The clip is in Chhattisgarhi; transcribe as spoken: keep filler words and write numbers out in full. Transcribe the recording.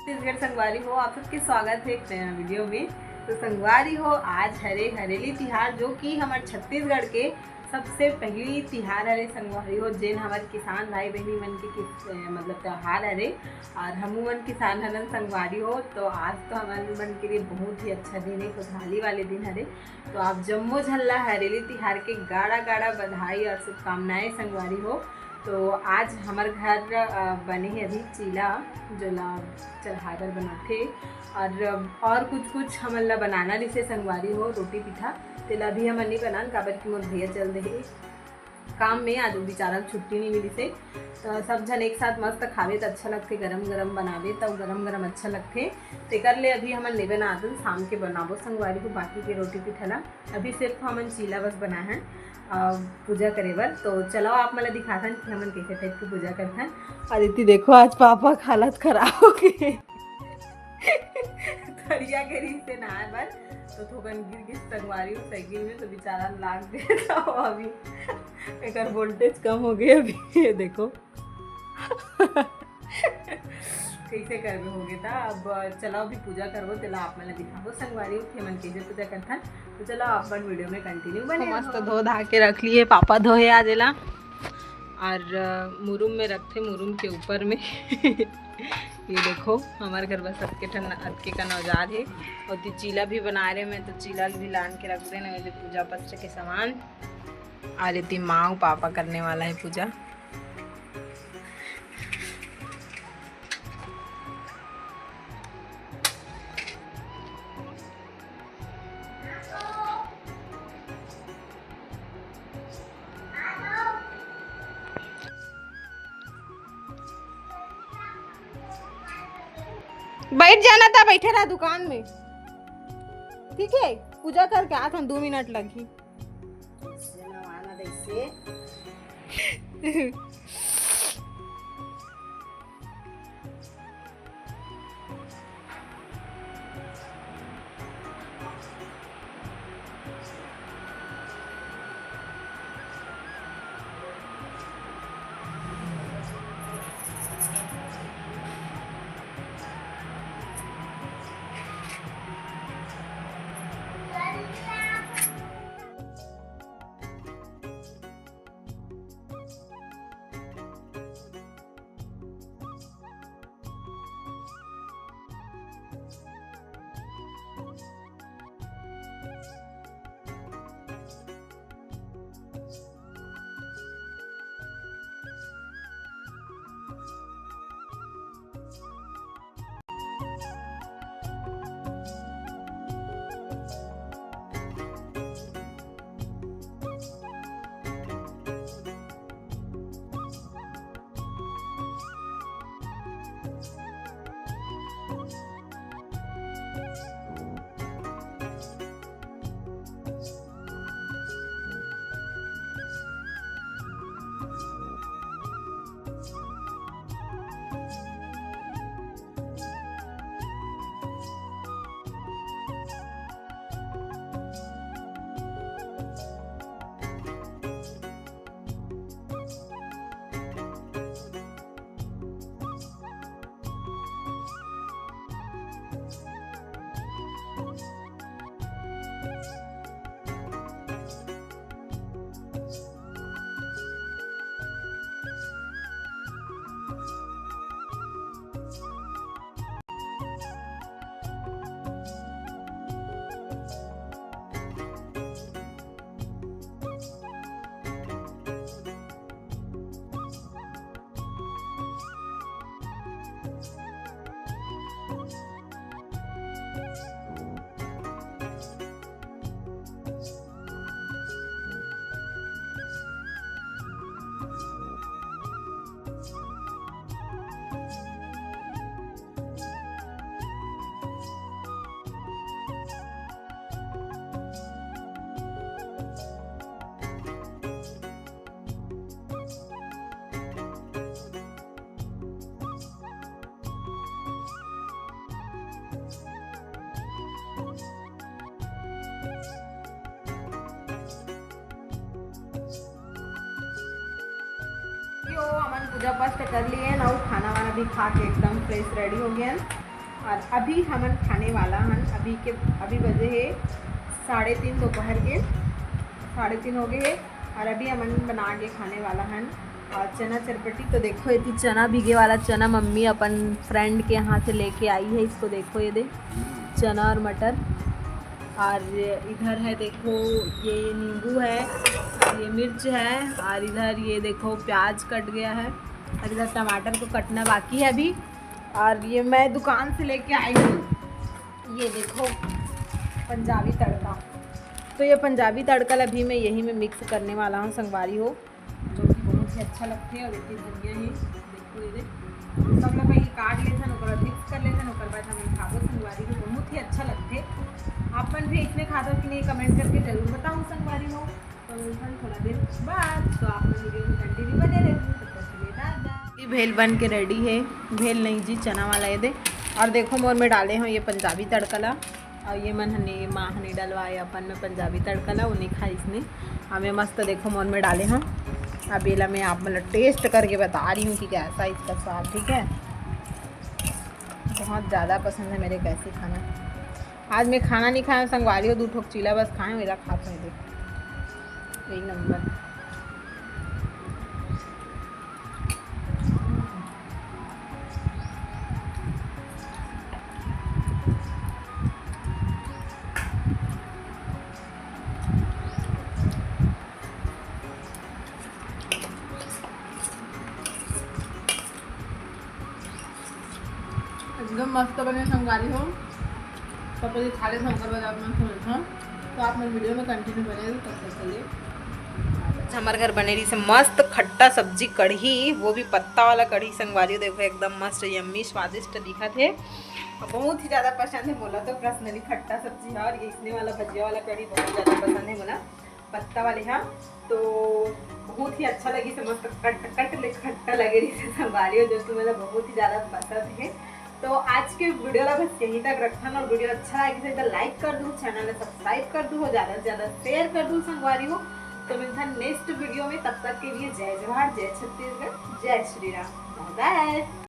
छत्तीसगढ़ संगवारी हो, आप सबके स्वागत है एक नया वीडियो में। तो संगवारी हो, आज हरे हरेली तिहार, जो कि हमर छत्तीसगढ़ के सबसे पहली तिहार हरे संगवारी हो, जेन हमर किसान भाई बहनी मन के किस-, मतलब त्योहार हरे। और हमू मन किसान हरन संगवारी हो, तो आज तो हमन मन के लिए बहुत ही अच्छा दिन है, खुशहाली वाले दिन हरे। तो आप जम्मो झन ला हरेली तिहार के गाड़ा गाड़ा बधाई और शुभकामनाएं संगवारी हो। तो आज हमर घर, अ, बने हे अभी चीला, जोला चढ़ाए बर बनाथे, और, और कुछ कुछ हमन ला बनाना रिहिसे संगवारी हो, रोटी पीठा, तेला अभी हमन नहीं बनान, काबर कि मोर भैया चल दे हे काम में, आज वो बेचारा ला छुट्टी नहीं मिलिसे। तो सब झन एक साथ मस्त खावे त अच्छा लगथे, गरम गरम बनावे त गरम गरम अच्छा लगथे। तेकर ले अभी हमन नहीं बनात हन, शाम के बनाबो संगवारी हो बाकी के रोटी पीठा ला। अभी सिर्फ हमन चीला बस बनाए हन, अ, पूजा करे बर। तो चलो आप मन ला दिखाथन कि हमन कैसे टाइप की पूजा करथन। और इतनी देखो, आज पापा के हालत खराब हो गए। थरिया के रिहिसे नहाए बर, तो थोकन गिर गिस संगवारी हो साइकिल में, तो बेचारा लाग गए। तो अभी एकर वोल्टेज कम हो गए अभी। ये देखो। कैसे करबे हो गए था। अब चलो अभी पूजा करबो, तेला आप मन ला दिखाबो संगवारी हो, हमन कैसे पूजा करथन। तो चलो आप मन वीडियो में कंटिन्यू बने मस्त रहो। धो धा के रख लिए, पापा धोए आज एला। और, अ, मुरुम में रखथे, मुरुम के ऊपर में। ये देखो, हमारे घर बस सबके ठन अतके कन औजार है। और ती चीला भी बना रहे, मैं तो चीला भी लान के रख देना, मेरे पूजा पत्र के सामान। और इतनी माँ पापा करने वाला है पूजा। बैठ जाना था, बैठे रहा दुकान में, ठीक है? पूजा करके आत हन, दो मिनट लगही। यो, हमन पूजा पाठ कर लिए ना, वो खाना वाना भी खा के एकदम फ्रेश रेडी हो गए हैं। और अभी हमन खाने वाला हन, अभी के, अभी बजे हे साढ़े तीन दोपहर के, साढ़े तीन हो गए हे। और अभी हमन बना के खाने वाला हन और चना चरपटी। तो देखो, ये चना, भीगे वाला चना मम्मी अपन फ्रेंड के यहाँ से लेके आई है। इसको देखो, ये दे, चना और मटर। और इधर है, देखो, ये नींबू है और ये मिर्च है और इधर ये देखो, प्याज कट गया है और इधर टमाटर को कटना बाकी है अभी। और ये मैं दुकान से लेके आई हूँ, ये देखो, पंजाबी तड़का। तो ये पंजाबी तड़का ला अभी मैं यही में मिक्स करने वाला हूँ, संगवारी हो, जो कि बहुत ही अच्छा लगथे। और इतनी धनिया है, देखो, ये दे, हम सब लोग पहले काट लेथन, ओकर बाद मिक्स कर लेथन, ओकर बाद हमन खाबो, संगवारी हो, बहुत ही अच्छा लगथे। आप मन भी इसमें खाता कि नहीं, कमेंट करके जरूर बताओ, संगवारी हो। तो मिलथन थोड़ा देर बाद, तो आप मन वीडियो में कंटिन्यू बने रहू। तब तक के लिए टाटा। ये भेल बन के रेडी है, भेल नहीं जी, चना वाला, ये दे। और देखो, मोर में डाले हो ये पंजाबी तड़का ला, और ये मन हने, माँ हने डलवाए अपन में पंजाबी तड़का ला, उन्हें खाई इसने। हमें मस्त, देखो, मोर में डाले हो। अब ये ला मैं आप मतलब टेस्ट करके बता रही हूँ कि कैसा इसका स्वाद, ठीक है। बहुत ज़्यादा पसंद है मेरे को ऐसे खाना। आज मैं खाना नहीं खाया, संगवारी हो, दू ठोक चीला बस खाए, मेरा खात है, देख, एक नंबर। एकदम मस्त बने, संगवारी हो। तो पहले खा लेथन, ओकर बाद आप मन सुन लेथन। तो आप मन वीडियो में कंटिन्यू बने रहू, तब तक के लिए। हमारे घर बने रही से मस्त खट्टा सब्जी कढ़ी, वो भी पत्ता वाला कढ़ी, संगवारी हो। देखो, एकदम मस्त, यम्मी, स्वादिष्ट दिखत है। बहुत ही ज़्यादा पसंद है मोला तो पर्सनली खट्टा सब्जी है, और ये इसने वाला भजिया वाला कढ़ी बहुत ज़्यादा पसंद है मोला, पत्ता वाले, हाँ। तो बहुत ही अच्छा लगी से, मस्त कट कट ले खट्टा लगे रही से, संगवारी हो, जो कि मोला बहुत ही ज़्यादा पसंद है। तो आज के वीडियो ला बस यहीं तक रखथन, और वीडियो अच्छा लगे से तो लाइक कर दू, चैनल ला सब्सक्राइब कर दू, ज़्यादा से ज़्यादा शेयर कर दू, संगवारी हो। तो मिलथन नेक्स्ट वीडियो में, तब तक के लिए जय जोहार, जय छत्तीसगढ़, जय श्री राम, बाय बाय।